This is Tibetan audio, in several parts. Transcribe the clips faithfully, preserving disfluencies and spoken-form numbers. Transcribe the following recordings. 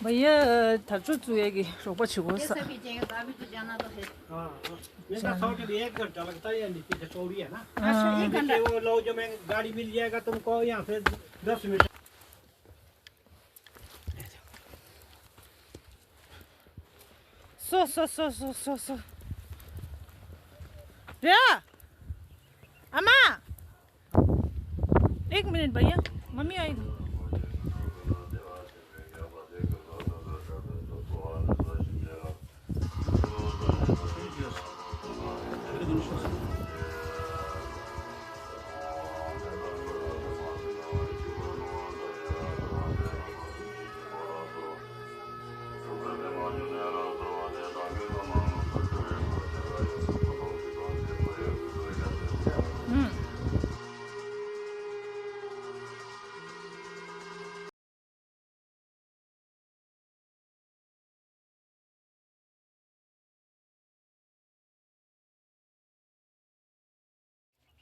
भैया, ཐར་ཆུ་བཙུགས་ཡས་ཀྱི་རོགས་པ་བྱེད་དགོས་ས། हाँ, हाँ। मेरे साथ एक घंटा लगता है, यहाँ नीचे से चौड़ी है ना। हाँ। नीचे वो लो, जो मैं गाड़ी मिल जाएगा तुमको यहाँ से दस मिनट। सो सो सो सो सो सो। भैया, अम्मा, एक मिनट भैया, मम्मी आई।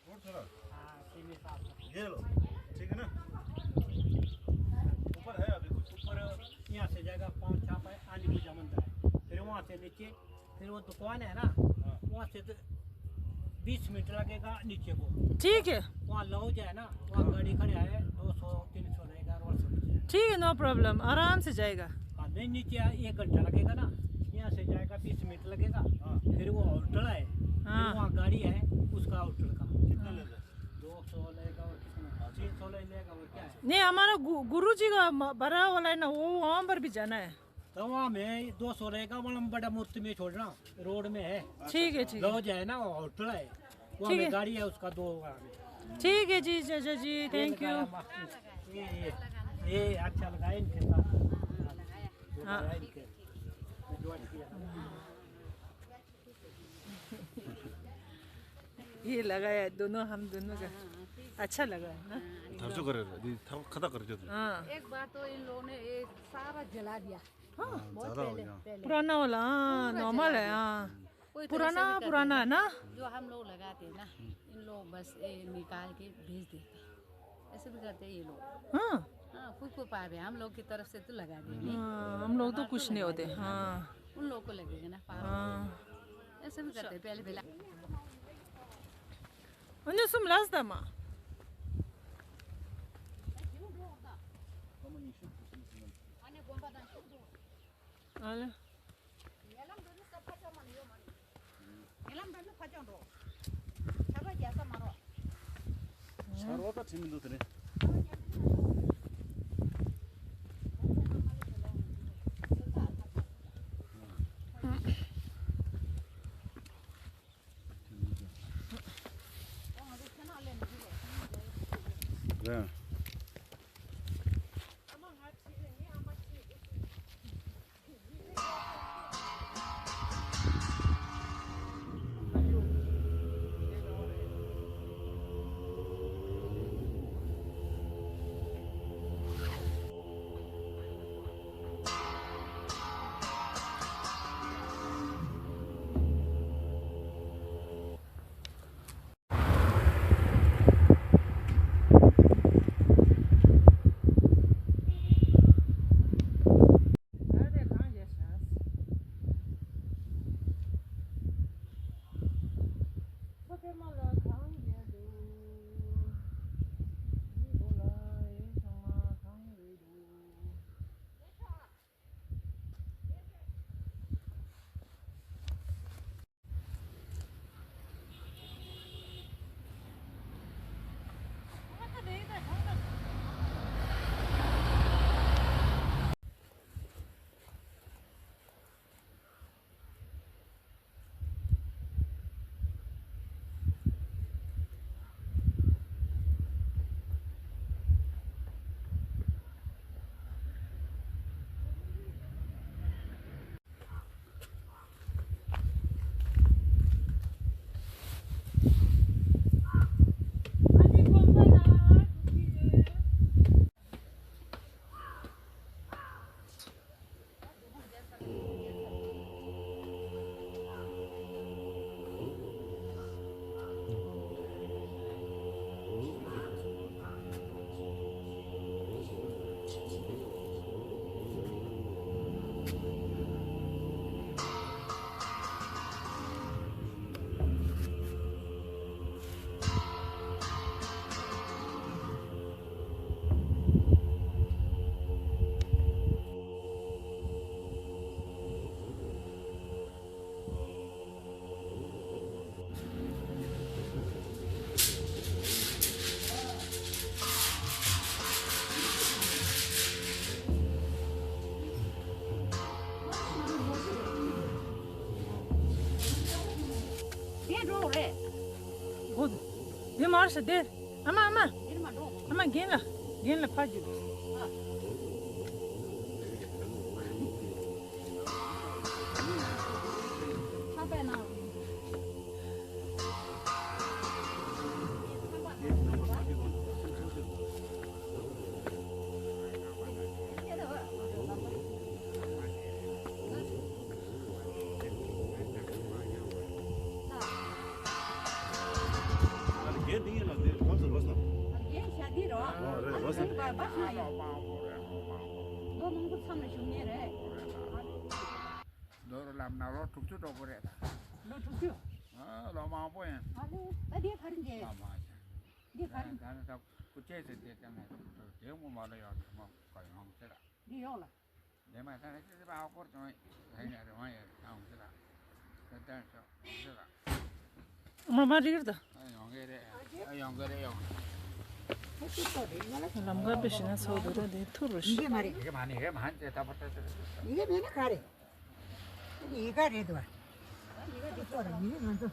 और थोड़ा। हाँ, सीने साफ कर। ये लो। ठीक है ना? ऊपर है अभी कुछ। ऊपर यहाँ से जाएगा पाँच छः पाए, आने को जमन है। फिर वहाँ से नीचे, फिर वो दुकान है ना, हाँ। वहाँ से तो बीस मिनट लगेगा नीचे को। ठीक है। वहाँ लॉज है ना, वहाँ हाँ। गाड़ी खड़ी है, दो सौ तीन सौ रहेगा, रोड से नीचे। ठीक है, नो प्रॉब्लम, आराम से जाएगा। हाँ, नहीं, नीचे एक घंटा लगेगा ना, यहाँ से जाएगा बीस मिनट लगेगा। हाँ। फिर वो होटल है, हाँ। फिर वहाँ गाड़ी है, उसका होटल का। कितना लेगा? दो सौ लेगा और कितना? तीन सौ ले लेगा और क्या है? नहीं, हमारा गु-, गुरु जी का म-, बड़ा वाला है ना, वो वहाँ पर भी जाना है। तो वहाँ में दो सौ रहेगा, वहाँ बड़ा मूर्ति में छोड़ना, रोड में है। ठीक है, ठीक है। लॉज है ना, होटल है, वहाँ ठीक में है। गाड़ी है, उसका दो वहाँ में। ठीक है जी, चाचा जी, ये थैंक यू। लगाया मा-, ये, ये, ये अच्छा लगा है इनके साथ। हाँ। ये लगाया है, दोनों, हम दोनों का अच्छा लगा है ना? धरजो करे, दी, था, खता कर जो। हाँ। एक बार तो इन लोगों ने ये सारा जला दिया। हाँ। हाँ, बहुत ज्यादा हो पहले, गया। पहले। पुराना वाला, हाँ, पूरा नॉर्मल जला है, दिया। हाँ। कोई तो पुराना, ऐसे भी करते पुराना हैं है ना? जो हम लोग लगाते हैं ना, इन लोग बस ये निकाल के भेज देते हैं। ऐसे भी करते हैं ये लोग। हाँ। हाँ, कोई को पाप है, हम लोग की तरफ से तो लगा देंगे। हाँ, हम लोग तो कुछ नहीं होते। हाँ। उन लोग को लगेगा ना पाप। हाँ। ऐसे भी करते हैं, पहले, पहले। अन्य सुम लाज दा मा। अले। ཉེ་ལམ་འགྲོ་ནི་ཁ་ཆག་འགྲོ། ཆར་པ་རྒྱག་ས་མ་རོགས། ཆར་པ་ད་ཁྲིད་མི་འདུག་དེ་རིང་། རེད། འདི་མར་ཤ་དེ། ཨ་མ་ཨ་མ། ཨ་མ་རྒན་ལ། རྒན་ལ་ཕར་རྒྱུགས། རྒན་འདི་ཡིན་ལ་འདི་ཁོང་ཚོ་རོ་སོང་། རྒན་ཤ་འདི་རོ། ཨ་རེད་རོ་སོང་། ལོ་མང་པོ་མཚམས་ལ་བཞུགས་མཁན་རེད། རྡོ་རུ་ལམ་ན་ལོ་དྲུག་ཅུ་འགྲོ་གི་རེད་ད། ལོ་དྲུག་ཅུ། ཨ་ལོ་མང་པོ་ཡིན། ཨ་ལོ་ད་འདི་ག་རེ་འདི། ལ་མ་ཡིན། འདི་ག་རེ། ད་ནི་ད་སྐུ་ཆས་ཟེར་དེ་ལྟ་ན་དེ་ངོ་མ་ལ་ཡོད་དེ་མོ་ག་ཡོང་ཟེར་ལ། འདི་ཡོང་ལ། ལས་མ་ད་ནི་ཅི་ཟེར་བ་ཨ་སྐོར་ཙམ་ཡིན་ཡ་རེ་བ་ཡ་ཡོང་ཟེར་ལ། ད་ལྟ་ཤོག་ཡོང་ཟེར་ལ། མ་མ་རིག་ར་ད། ཨ་ཡོང་གི་རེད། ཨ་ཡོང་གི་རེད་ཡོང་། ལམ་ཁ་པེ་ཤི་ན་ཚོགས་འདུག་ར་དེ་ཐུར་ར་ཤི། ཡི་གེ་མ་རེད། ཡི་གེ་མ་ནི་ཡི་གེ་མ་ནི་ད་པ་ད་ད། ཡི་གེ་མེད་ན་ག་རེད། ཡི་གེ་རེད་དོ། ཡི་གེ་འདི་ཚོ་རེད། ཡི་གེ་ང་ཚོ།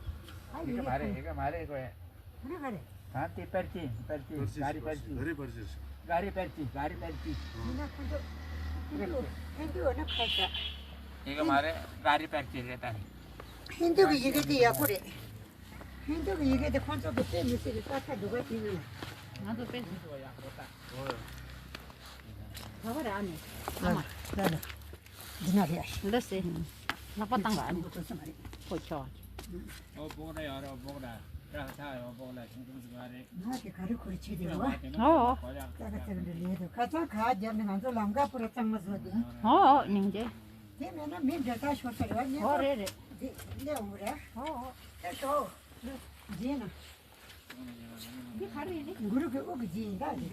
ཨ་ཡི་གེ་མ་རེད། ཡི་གེ་མ་རེད་གོ་ཡ། ཨ་ནི་ག་རེད། གང་དེ་པར་ཅི་པར་ཅི་ག་རི་པར་ཅི། ག་རི་པར་ཅི། ག་རི་པར་ཅི། ག་རི་པར་ཅི། ཡིན་ན་ཁོ་ཚོ་ཧིན་རྡུ་ཧིན་རྡུ་འོ་ན་ཁ་ཤ། ཡི་གེ་མ་རེད། ག་རི་པར་ཅི་རེད་ད། ཧིན་རྡུ་གི་ཡི་གེ་དེ་ཡག་པོ་རེད། ཧིན་རྡུ་གི་ཡི་གེ་དེ་ཁོ་ཚོ་གི་དཔེ་མི་སྲིད་པའི་དཀའ་ཚེགས་སྡུག་པ་ཞིག་ཡིན་ལ། ང་ཚོ་དཔེ་མི་སྲིད་པ་ཡག་པོ་ད། ག་བ་ར་ཨ་ནི། ཨ་མ། ལ་ལ། འདི་ན་རེད་ཨ། ལ་སེ། ལག་པ་བཏང་ག་ཨ་ནི། འགྲོ་ས་མ་རེད། ཁོ་ཁྱོ། ཨོ་སྤོག་ན་ཡོད་རེད། སྤོག་ན་ཏྲ་ཁ་ཡོད། སྤོག་ན་ཆུང་ཆུང་ཞིག་མ་རེད། ང་དེ་ག་རེ་ཁོར་བྱེད་དེ་རེད་བ། ཨོ། ཀ་ཀ་ཚེ་རིང་ལས་དུ་ཁ་ཚང་ག་རྒྱབ་ནས་ང་ཚོ་ལམ་ཁ་པུ་ར་གཙང་མ་བཟོ་དེ། ཨོ་ཨོ་སྙིང་རྗེ། དེ་མེད་ན་མི་འདྲ་ས་ཤོར་ས་རེད་བ། ཨོ་རེད་རེད། འདི་སླེབས་འོང་རེད། ཨོ་ཨོ། ཨེ་ཤོ། འདི་ན། འདི་ག་རེ་རེད། གུ་རུ་གི་དབུ་གི་རྗེས་ཡིན་ད་འདི།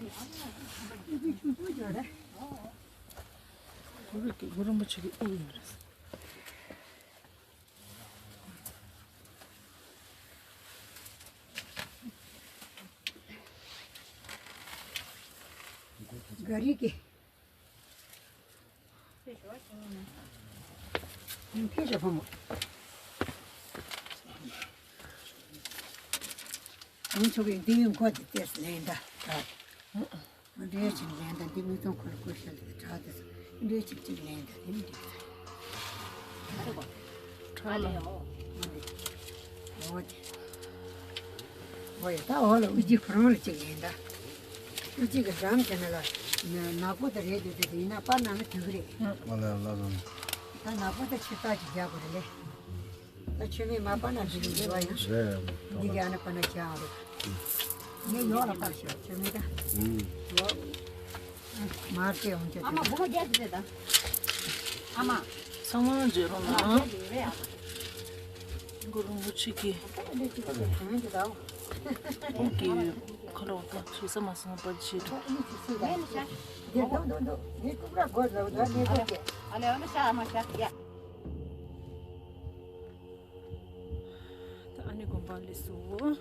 འདི་ཆུང་ཆུང་ཡོད་རེད། གུ་རུ་གི་གུ་རུ་རིན་པོ་ཆེ་གི་དབུ་ཡོད་རེད། ག་རེ་གི། ཕེབས་ཤོག་ཕོ་མོ། ང་ཚོ་གི་འདི་ཡོང་གོ་དེ་ཏེས་ལེན་ད། འདྲེ་ཆིག་ལེན་ད། འདི་མི་ཚོང་ཁོར་བཀོལ་ཤ་ལེ་དྲག་དེ་འདྲེ་ཆིག་ཅིག་ལེན་ད། དེ་མི་འདྲེ་ཁྲག་ལ། འོ་དེ། འོ་ཡ་ད་འོ་ལ་ཨུ་ཅི་ཁོ་རང་ལ་ཅིག་ལེན་ད། ཨུ་ཅི་གི་འགྲམ་དེ་ན་ལ་ནག་པོ་དེ་རེད་དེ་དེ་ཡིན་ན་པར་ནང་ལ་དུག་རེད། ཨ་ལ་ལ་ལ། ད་ནག་པོ་དེ་ཆིག་ཐག་ཅིག་རྒྱག་དགོས་རེད་ལེ། ད་ཆུ་མིག་མ་པར་ན་འགྲིག་གི་འགྲིག་བ་ཡིན། རེད། འདི་ག་ན་པར་ན་བྱ་འོང་རེད། ངས་ཡོག་ལ་པར་ཤོག་ཆུ་མིག་ད། ཡོག་མར་ཅེ་འོང་ཅེ། ཨ་མ་སྒོར་མོ་བརྒྱད་ཅིག་རེད་ད། ཨ་མ། ཚང་མ་བརྗོད་རོགས་གནང་། རེད་ཨ་མ། གུ་རུ་རིན་པོ་ཆེ་གི། ཁོང་གི་ཁ་ལོ་ཁ་ཞེ་ས་མ་སོང་པར་ཆེ་འགྲོ། ད་ཨ་ནི་དགོན་པ་ལས་སུ།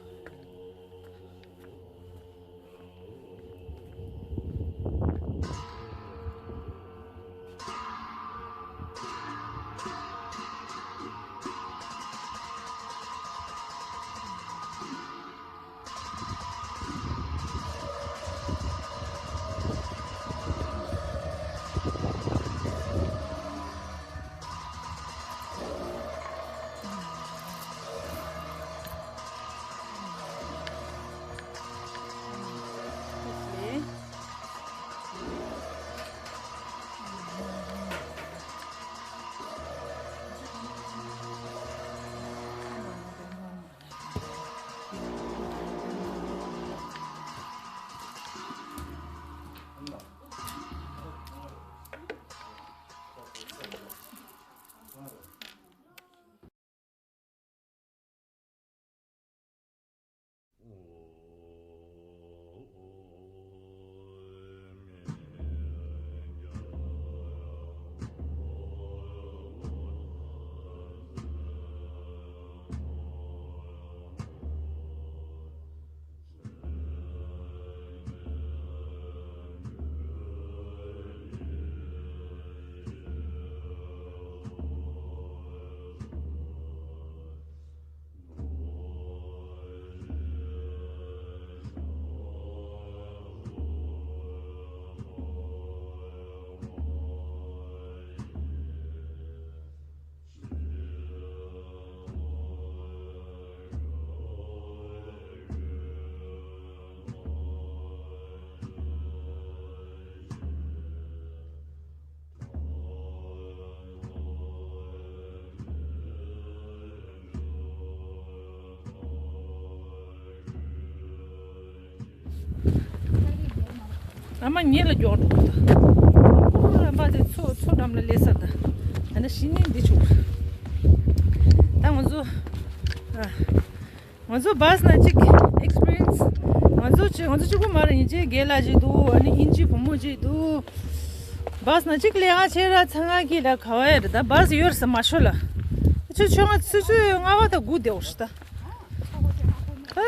ཨ་མ་ཉེ་ལ་མགྱོགས་འགྲོ་གི་འདུག་ཨུ་རུ་རམ་པ་དེ་མཚོ་མཚོ་འགྲམ་ལ་སླེབས་ས་ད། ཨ་ནི་ཤི་ནི་འདི་ཆུ། ད་ང་ཚོ་ཨ། ང་ཚོ་བཱས་ན་གཅིག་ཨེག་སི་པི་རི་ཡན་སི། ང་ཚོ་གཅིག་ང་ཚོ་གཅིག་པུ་མ་རེད། ཡིན་གཅིག་རྒན་ལགས་གཅིག་འདུག་ཨ་ནི་དབྱིན་ཇི་བུ་མོ་གཅིག་འདུག་བཱས་ན་གཅིག་ལས་ཀ་བྱེད་ར་ཚང་ང་གི་ལ་ག་བ་ཡ་རེད། ད་བཱས་ཡོད་ས་མ་ཤོ་ལ། ཆུ་ཆུ་ང་ཆུ་ཆུ་ལྔ་བ་ད་སྒུག་བསྡད་འོ་ཤི་ད། ཨ།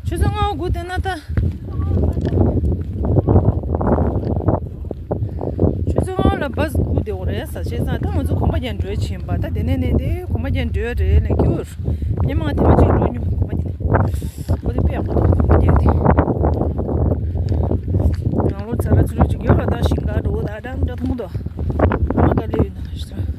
ཆུ་ཚོད་ལྔ་བ་སྒུག་བསྡད་ན་ད། ཆུ་ཚོད་ལྔ་བ་ལ་བཱས་སྒུག་བསྡད་འོ་རེད་ས་བྱས་ཙང་ད་ང་ཚོ་གོམ་པ་རྒྱག་འགྲོ་ཡ་ཕྱིན་པ། ད་དེ་ནས་ནས་དེ་གོམ་པ་རྒྱག་འགྲོ་ཡ་རེད་ལབ་ཀྱི་ཡོད། ཉི་མ་ཐེངས་མ་གཅིག་འགྲོ་མྱོང་གོམ་པ་རྒྱག་ནས། ཁོ་དེ་དཔེ་ཡག་པོ་འདུག་གོམ་པ་རྒྱག་དེ། ནང་ལོགས་ཚ་ར་ཚུ་རུ་ཅིག་ཡོད་ལ་ད་ཞིང་ཁ་འགྲོ་ད་འགྲམ་འདྲ་མཐོང་དོ། ཨ་མ་ག་ལེ་ཡོད་ན་ཞིག་ད།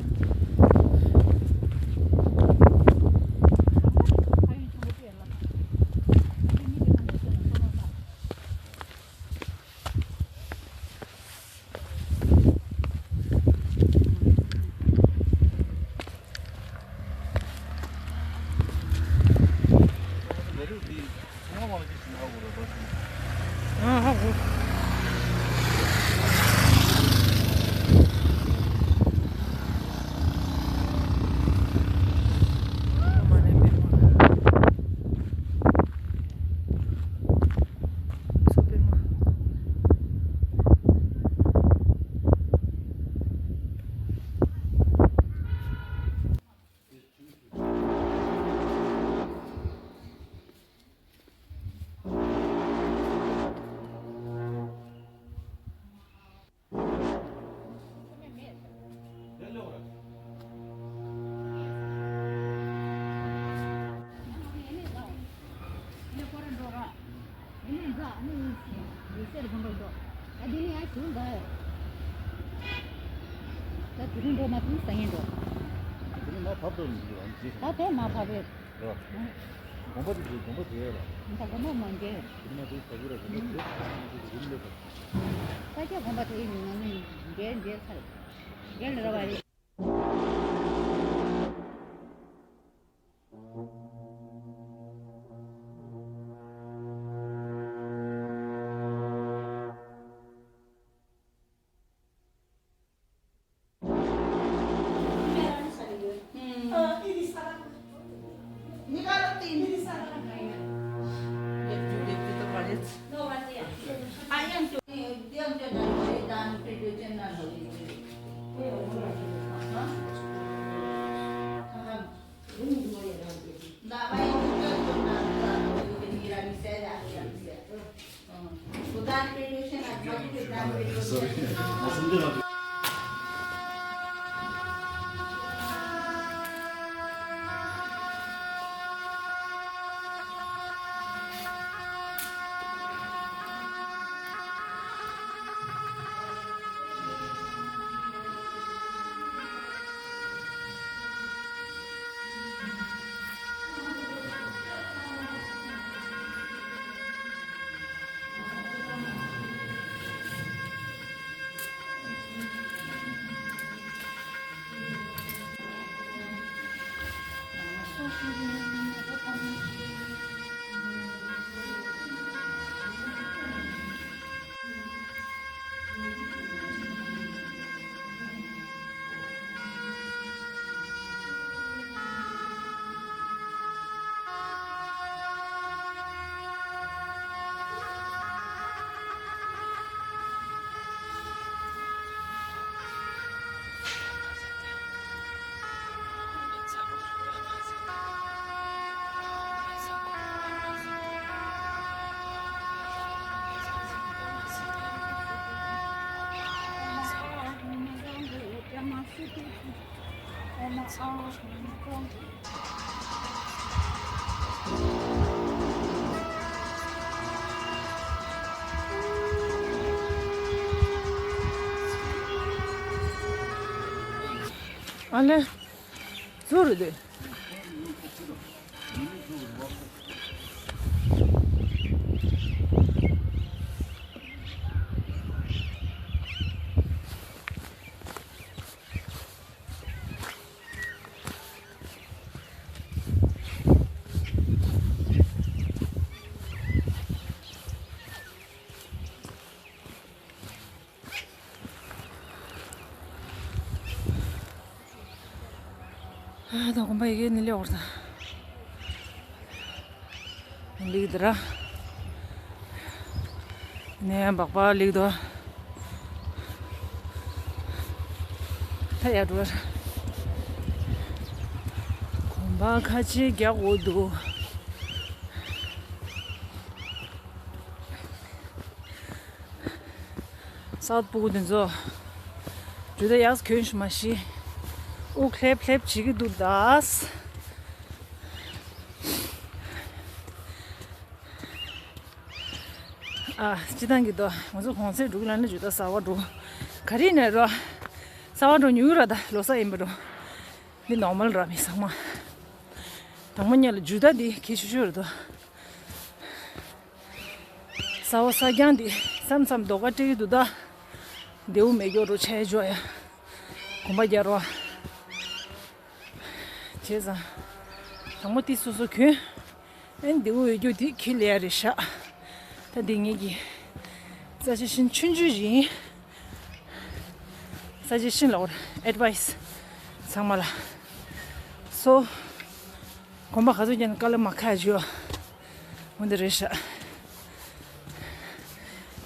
ད་དེ་རིང་འགྲོ་མ་ཐུབ་ས་ཡིན་འགྲོ། དེ་ནི་མ་བབས་འགྲོ་མི་འདུག་ཨང་ཅི། ད་དེ་མ་བབས་པས། རེད་བ། དགོན་པ་དེ་ཚོའི་དགོན་པ་དེ་ལ། ད་དགོན་པ་མ་འགལ། དེ་ནི་མ་དེ་ས་གི་ར་དགོན་པ་དེ་ཡིན་ལེ་ད། ས་སྐྱ་དགོན་པ་དེ་ཡིན་ན་ནི་འགལ་འགལ་ཚར། འགལ་ར་བ་རེད། ཨ་ལེ། ཟུར་དུ། ད་གོམ་པ་ཡི་གེ་ནི་ལེ་འོར་ད། ལིག་དེ་ར། ནས་འབག་པ་ལིག་དོ། ད་ཡར་འགྲོ། གོམ་པ་ཁ་ཕྱེ་རྒྱག་འོ་འདུག། སའུཐ་སྤུ་གུ་དེ་ཚོ། ཇུ་ད་ཡགས་གྱོན་ཤི་མ་ཤི། དབུགས་ལྷེབ་ལྷེབ་བྱེད་ཀྱི་འདུག་ད། ཨ། སྤྱི་བཏང་གི་དོ། ང་ཚོ་གོང་ཚད་འགྲོ་གི་ལ་ནི་ཇུ་ད་གསར་པ་འགྲོ། ག་རེ་ནས་རོ། གསར་པ་འགྲོ་ཉུག་ར་ད་ལོ་གསར་ཡིན་པ་འགྲོ། འདི་ནོར་མལ་ར་མི་ཚང་མ། དང་པོ་ཉིད་ལ་ཇུ་ད་འདི་གལ་ཆེ་ཤོས་རེད་དོ། གསར་པ་གསར་རྐྱང་འདི་མཚམས་མཚམས་རྡོ་ཁ་སྤྲད་ཀྱི་འདུག་ད། མདེའུ་མེ་སྒྱོགས་རོ་ཆའི་ཇོ་ཡ། གོམ་པ་རྒྱག་རོ། བྱས་ཙང་། དང་པོ་ཏི་སོ་སོ་གྱོན། ཨན་འདི་འོ་ཡོད་རྒྱུ་འདི་ཁྱི་ལས་རེད་ཤག། ད་འདི་ངེད་ཀྱི་རྩ་ཆེ་ཤིན་ཆུང་ཆུང་ཞིག་ཡིན། རྩ་ཆེ་ཤིན་ལ་འོར་ཨེ་ཌི་ཝའི་སི་ཚང་མ་ལ། སོ། གོམ་པ་ག་ཚོད་ཀྱང་ཀ་ལ་མ་ཁ་ཞུ། འོ་འདི་རེད་ཤག།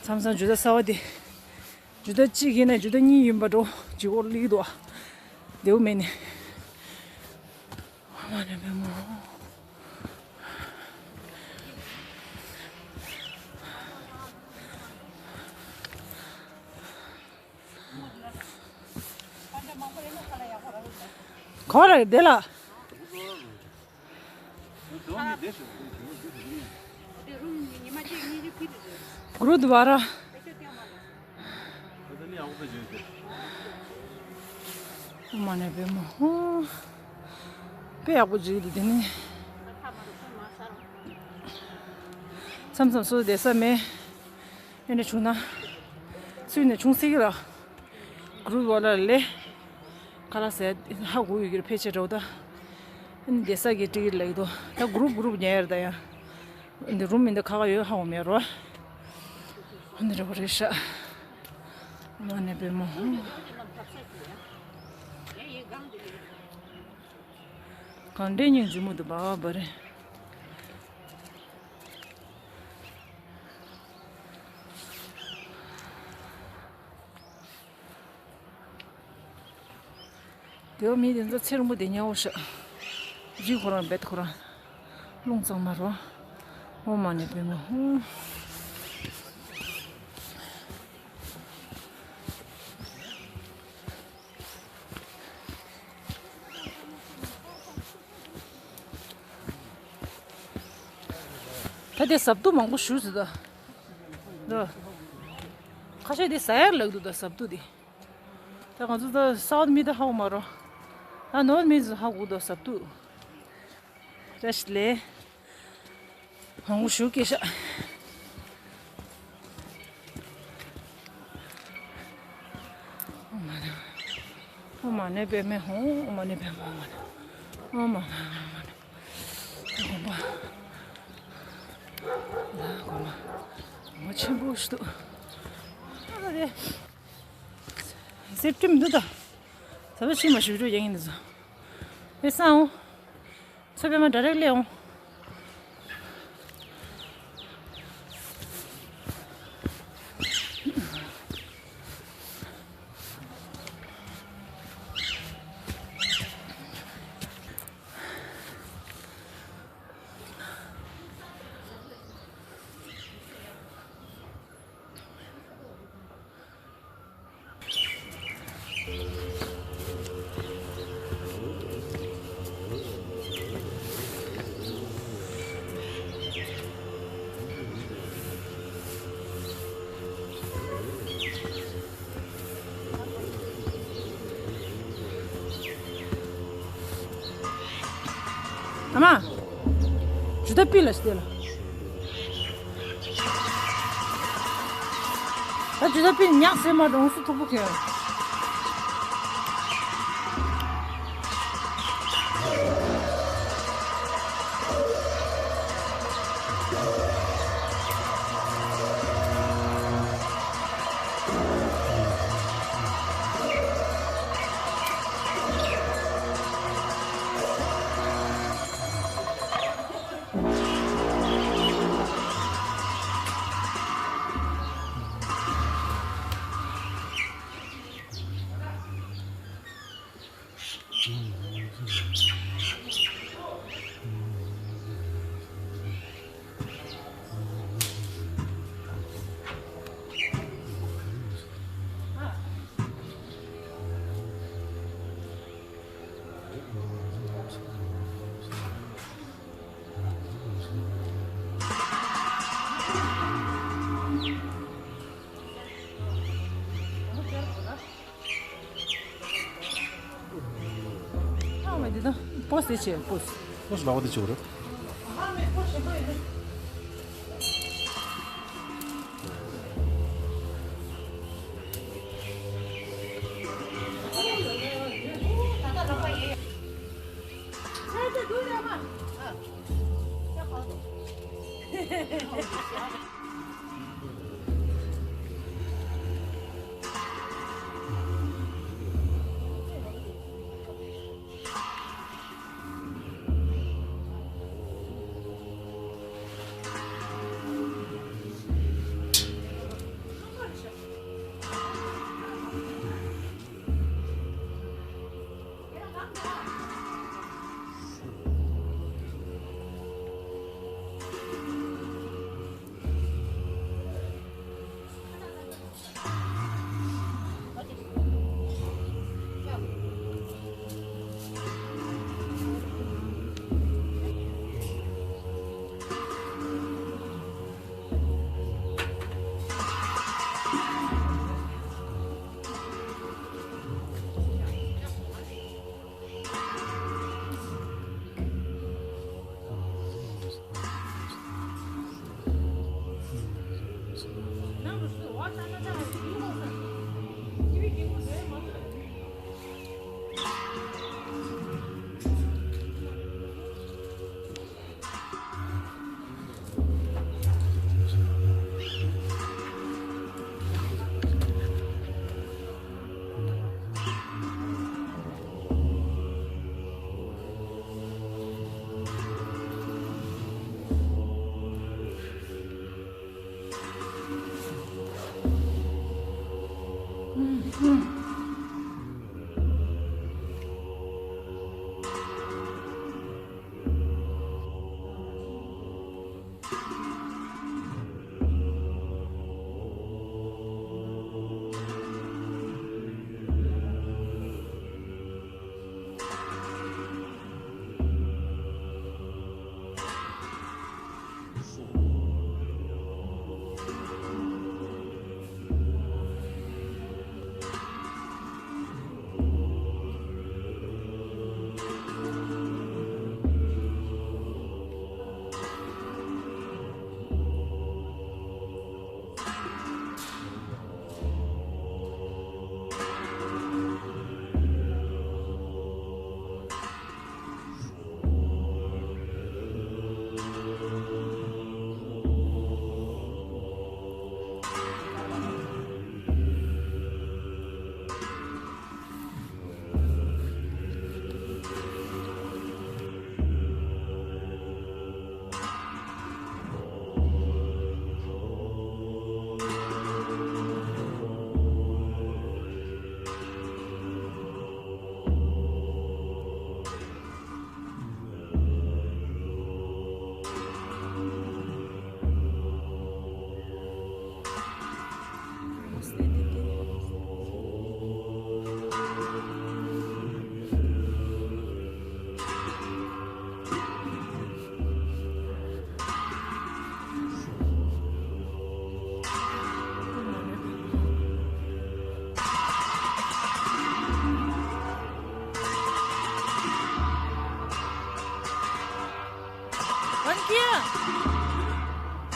མཚམས་མཚམས་ཇུ་ད་གསར་པ་འདི། ཇུ་ད་གཅིག་ཡིན་ན་ཇུ་ད་གཉིས་ཡིན་པ་འགྲོ་ཇི་གོ་ལིག་དོ། དེའུ་མེད་ནི། ཨ་མ་ནི་བེ་མོ། ག་རེ་དེ་ལ། གུ་རུ་དུ་བ་ར། མ་ནས་བེ་མོ། ཧོ། དཔེ་ཡག་པོ་བརྗོད་འདུག་དེ་ནི། མཚམས་མཚམས་སུ་བསྡད་ས་མེད། ཨེ་ནས་བྱུང་ན། ཚུལ་ནས་བྱུང་སྲིད་ཀྱི་ར། གུ་རུབ་བ་ལ་ལས། ཁ་ལག་ཟས་ཧ་གོ་ཡོད་ཀྱི་ར་ཕལ་ཆེར་འདྲ་བོ་ད། ཨེ་ནས་བསྡད་ས་གི་ཏི་ཀེ་ཊི་ལེགས་འདུག་ད། གུ་རུབ་གུ་རུབ་ཉལ་ཡར་ད་ཡ། འདི་རུམ་མིན་འདི་ཁ་ཁ་ཡོད་ཧ་གོ་མེད་རོ། འདི་འདྲ་བོ་རེད་ཤག། མ་ནས་བེ་མོ། གང་འདྲའི་སྙིང་རྗེ་མོ་འདུག་བ་བ་རེད། དེ་བ་མི་དེ་ཚོ་ཚེ་རིང་པོ་བསྡད་ཉན་འོ་ཤག། རི་ཁོ་རང་བེད་ཁོ་རང་། རླུང་གཙང་མ་རོ། ཨོཾ་མ་ཎི་པདྨེ་ཧཱུྃ། ད་དེ་ཟབ་ཏུ་མང་པོ་ཞུ་ཟེར་ད། འདི། ཁ་ཤས་དེ་ཟ་ཡར་ལག་འདུག་ད་ཟབ་ཏུ་དེ། ད་ང་ཚོ་ད་སའུཐ་མི་ད་ཧ་གོ་མ་རོ། ད་ནོརཐ་མི་ཚོ་ཧ་གོ་ད་ཟབ་ཏུ། བཀྲ་ཤིས་བདེ་ལེགས། མང་པོ་ཞུ་སྐད་ཤག། ཨོཾ་མ་ཎི་པདྨེ་ཧཱུྃ། ཨོཾ་མ་ཎི་པདྨེ་ཧཱུྃ། ཨོཾ་མ་ཎི། ཨོཾ་མ་ཎི། དགོན་པ། ད་དགོན་པ། དགོན་པ་ཆེན་པོ་ཞིག་འདུག། ཨ་རེ། སེབ་ཁྲིམ་འདུག་ད། ད་བ་ཤི་མ་ཤི་རུ་ཡང་ཡིན་འདུག་ཟོ། ཨེ་སང་། ཚོད་པས་མ་འདྲ་རེག་ལས་འོང་། ཨ་མ། ཇུ་ད་པི་ལ་སྟེ་ལ། ད་ཇུ་ད་པི་ཉག་སེ་མ་རོང་སུ་ཐུག་པོ་ཁྱོད། པོས་དེ་བྱས་པོས། པོས་ལག་པ་དེ་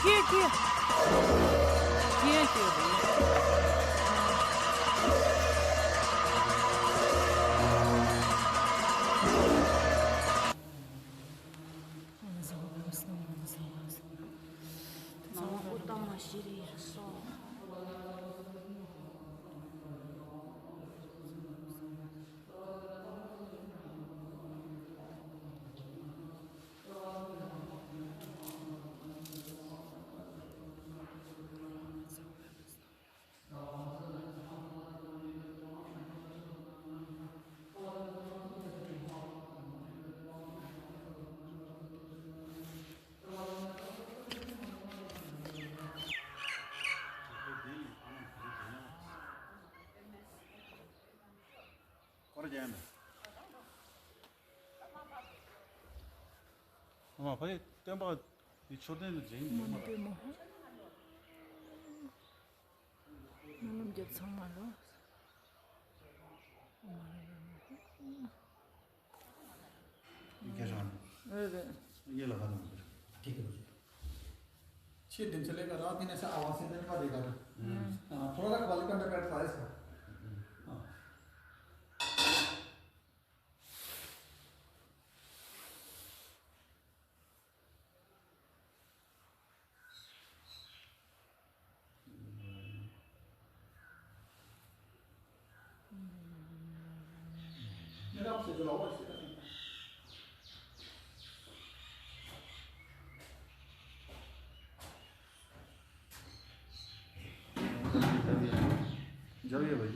བྱེད་དགོས་རེད། ཁོ་ར་རྒྱལ་ཡང་མེད། ཨ་མ་ཕ་ཡི་སྟོན་པ་འདི་མཆོད་རྟེན་དུ་འཇིགས་མ་ནུས་པ། སྨོན་ལམ་རྒྱབ་ཚང་མ་ལོ། ये लगा दो मुझे। ठीक है भैया। छह दिन चलेगा, रात दिन ऐसा आवाज से नहीं पड़ेगा। हम्म। हाँ, थोड़ा सा क्वालिटी अंडर बैठ रहा है इसका। हम्म। हाँ। जाओ ये भाई।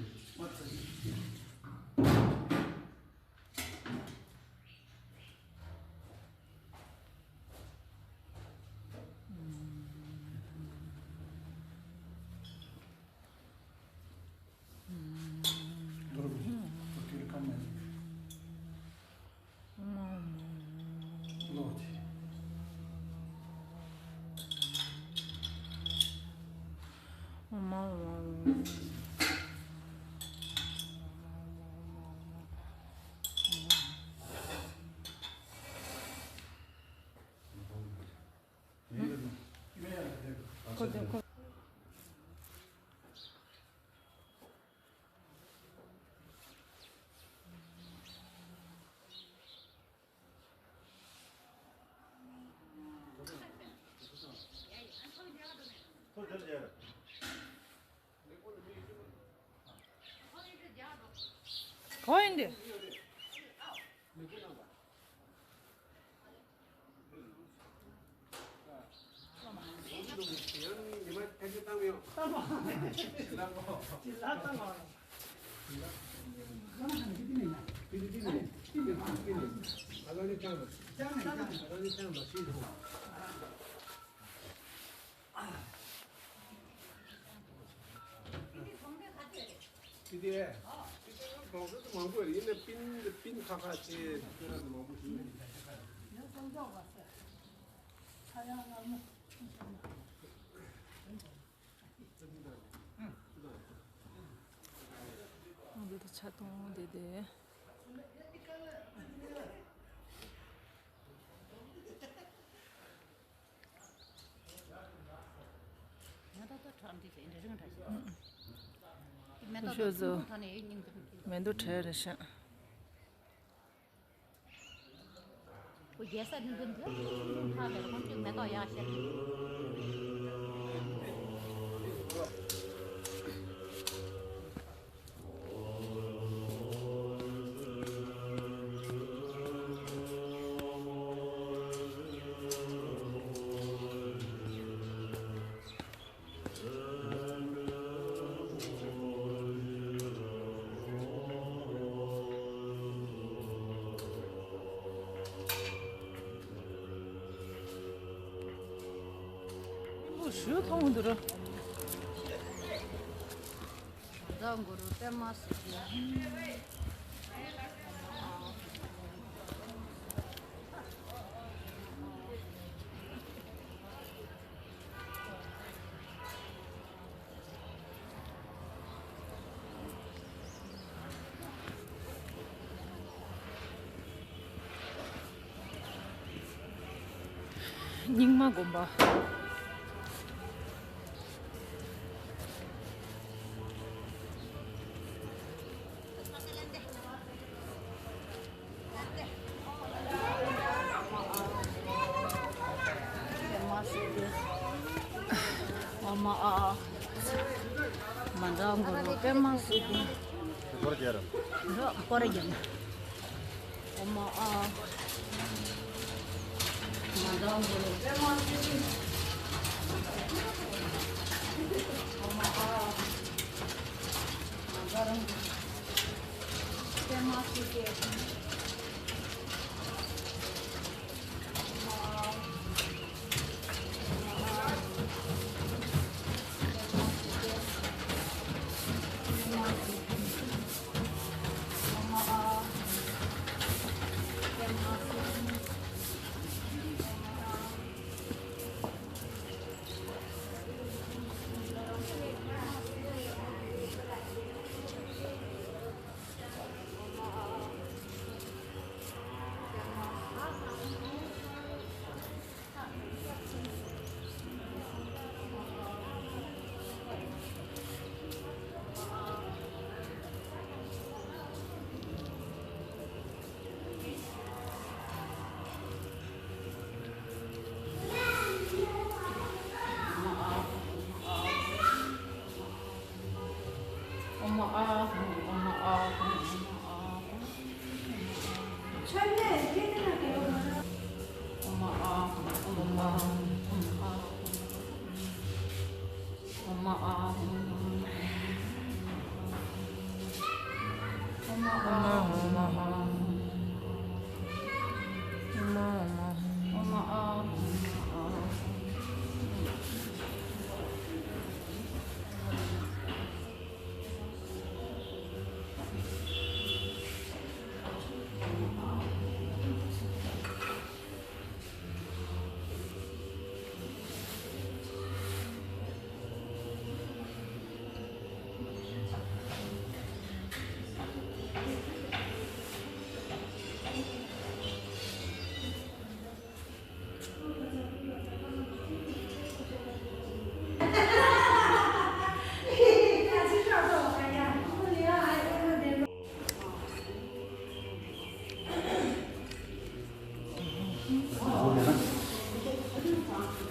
གང་ཡིན་འདི། དེ་དེ། དེ་དེ་གྲོང་གསེབ་དུ་མང་པོ་རེད། ཡིན་ན་པིན་པིན་ཁ་ཁ་ཆེ་ཁྱེད་རང་དུ་མང་པོ་ཞིག་ཡིན། འདི་དེ་ཆ་གཏོང་དེ་དེ། ཤོ་ཟོ། མེ་འདུག་བྲལ་རེ་ཤག་ཞུ་ཐོང་འདུག་ར། ད་གུ་རུ་པདྨ་སིདྡྷི། རྙིང་མ་དགོན་པ། ཨ་མ་ཨ། མ་འདྲ་མགོ་ལོག་པདྨ་སིདྡྷི། འགྲོ་སྐོར་རྒྱབ། ཨ་མ་ཨ། མ་འདྲ་མགོ་ལོག་པདྨ་སིདྡྷི། ཨ་མ་ཨ། མ་འདྲ་མགོ་ལོག་པདྨ་སིདྡྷི།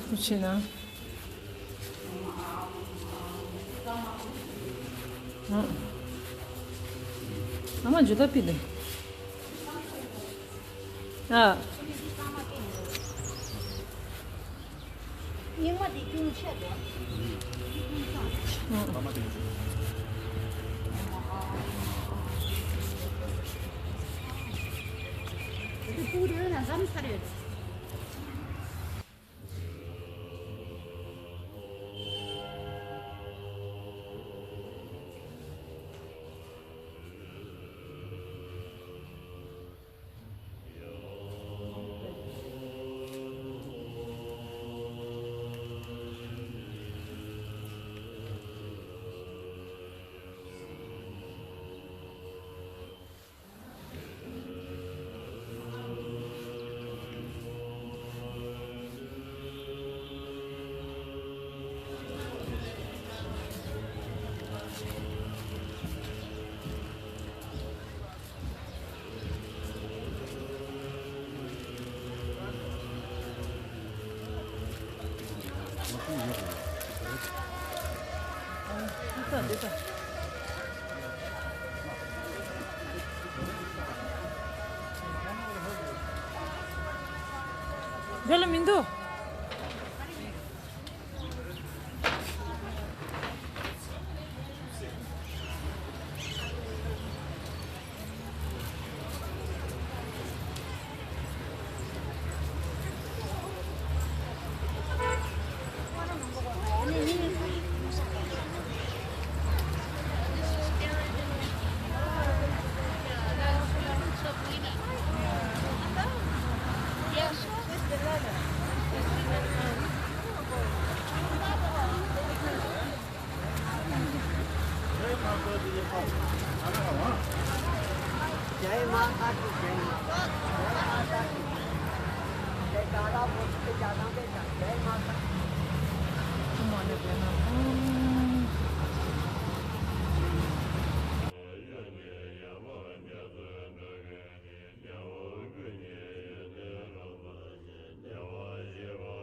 ཁུ་ཆེ་ན། ཨ། ཨ་མ་ཇུ་ད་པི་ལེ། ཨ། རྙིང་མ་དེ་ཅུང་ཆེ་དོ། ཨ། དེ་སྤུ་རེ་ན་འཛམ་ས་རེད། འདི་ལ་མི་འདུག जय माता की, जय माता की, जय माता की। जयकारा बोल के ज्यादा बेटा, जय माता।